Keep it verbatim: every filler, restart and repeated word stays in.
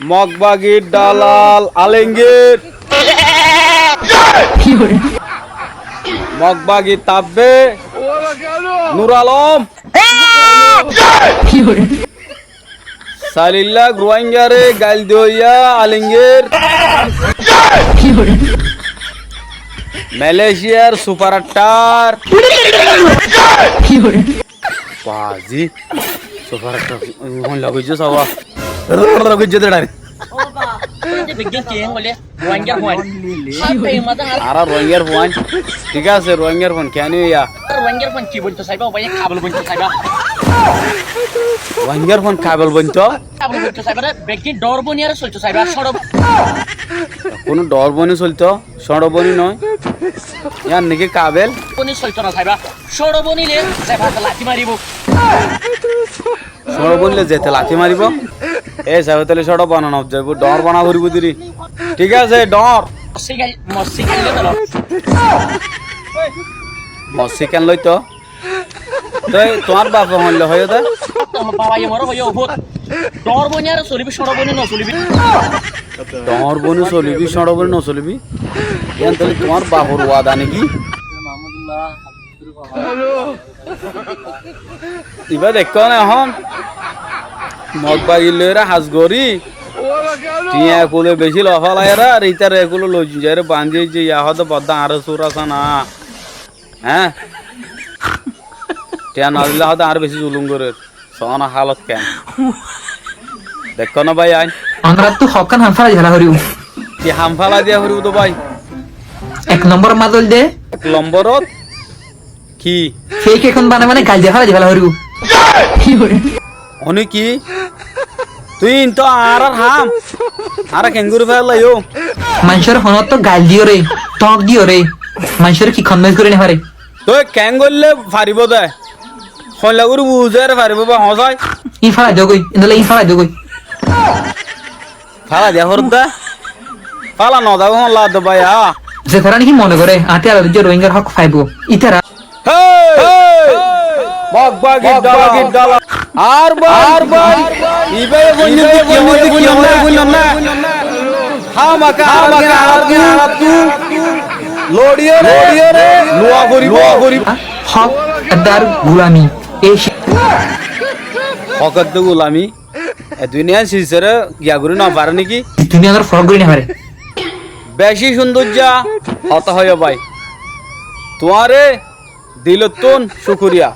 Mokbagir dalal Alengir. Mokbagir tabbe Nur Alom. Sair lak Ruáingare gail doiya Alengir. Malaysiar super star. Bazi, super star, hon lagóijje saba. Lagóijje de dhari. Ó ba, tuñí de beggín ki hoile? Ruáingar fuain. Añára Ruáingar fuain. Thík asé, Ruáingar fuain, kiyá no óiya? Ruáingar fuain ki bointo saiba, ó bái, Kabel bointo saiba. Ruáingar fuain Kabel bointo? Kabel bointo saiba re, beggín dhoóñr boni ar solto saiba, cóñço. Kúno dhoóñr boni solto, cóñço boni noó. Yían niki Kabel? Boni solto no saiba. Cóñço bonile zefate lati maribó. Cóñço bonile zefate lati maribó? E, zefate óile cóñço bana no zaibó, dhoóñr bana foribó diri. Thík asé, dhoóñr. Mossi ken, mossi ken loi dolo. Mossi ken loi to? Toi tuáñr bafe hoóñille hoiyó de? Tuáñr babaye more hoiyó, hút. Dhoóñr boni ar solibi, cóñço boni no solibi. Dhoóñr boni solibi, cóñço boni no solibi? Yían tóile tuáñr bafor wada niki? Ibá deikkó né ehón? Mokbagir loiyóre ham gorí, thiañ ekule beci lofélaiyóre, ar ítare ekule loizaiyóre bandí óiye, yá hoóde bodda añáre sur asé na. Eé? Thiañ no dile hoóde añáre beci zulum gorér. Soóna hálot keén? Deikkó né bái ain? Onoráttu hokkán ham félai diya foribó. Ki ham félai diya foribó to bái? Ek nombor mazé óilde. Ek lomborot? Ki? Fake account banai banai gail diya félai diya félai foribó. Óni ki? Tui into añárar ham. Añára keéngorí félaiyo? Maincóre honótto gail diyóre, tók diyóre, maincóre ki convince gorí no fare. Toi keén goille faribó de? Hoilla gorí buzái faribó bái, hoóñsai? Íin félai diyó goi, endilla íin félai diyó goi. Félai diya foredde? Félai no diyó goi, hoilla de bái, a. Zetará niki mone goré, añára Rohingár hók faibó. Ítara. Héi! Héi! Mokbagir dalal. Ar bái, ar bái, ibáye foinno de ki hoór, foinno de, foinno de. Hámaka, hámaka, añárattú loçiyóre, loçiyóre, luwa foribó, luwa foribó. Hók edde ar gulami. Hók edde gulami. E duniyar sirisare giya gorí no fare niki? Duniyar forok gorí no fare. Beci cúndor hotá hoiyó bái. Tuáñre dilottún cúkuriya.